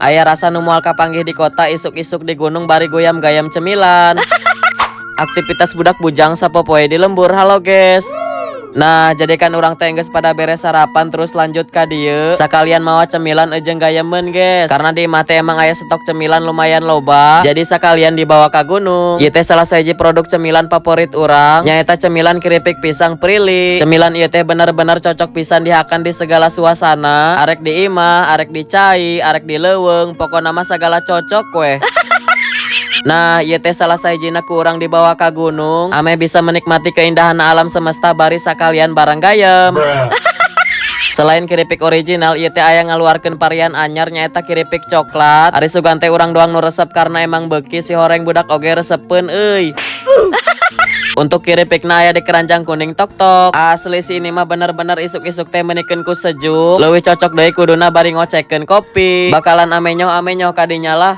Aya rasa nu moal kapanggih di kota, isuk-isuk di gunung bari guyam-gayam cemilan. Aktivitas budak bujang sapopoe di lembur. Halo, guys. Nah, jadi kan urang teh geus pada beres sarapan, terus lanjut ka dieu. Sakalian mawa cemilan jeung gayemeun, guys. Karena di imah teh emang aya stok cemilan lumayan loba. Jadi sakalian dibawa ka gunung. Ieu teh salah sahiji produk cemilan favorit urang. Nyaeta cemilan keripik pisang Prilly. Cemilan ieu teh bener-bener cocok pisan dihakan di segala suasana. Arek di imah, arek di cai, arek di leuweung, pokona mah sagala cocok weh. Nah, ieu teh salah sahijina ku urang dibawa ka gunung, ameh bisa menikmati keindahan alam semesta bari sakalian barang gayem. Selain keripik original, ieu teh aya ngaluarkeun varian anyar, nyaeta keripik coklat. Ari sugan teh urang doang nu resep karena emang beuki sihoreng, budak oge resepeun euy. Untuk keripikna aya di keranjang kuning tok tok. Asli sih, ini mah bener-bener isuk-isuk teh menikeun ku sejuk. Leuwih cocok deui kuduna bari ngocekeun kopi. Bakalan amenyoh amenyoh kadinya lah.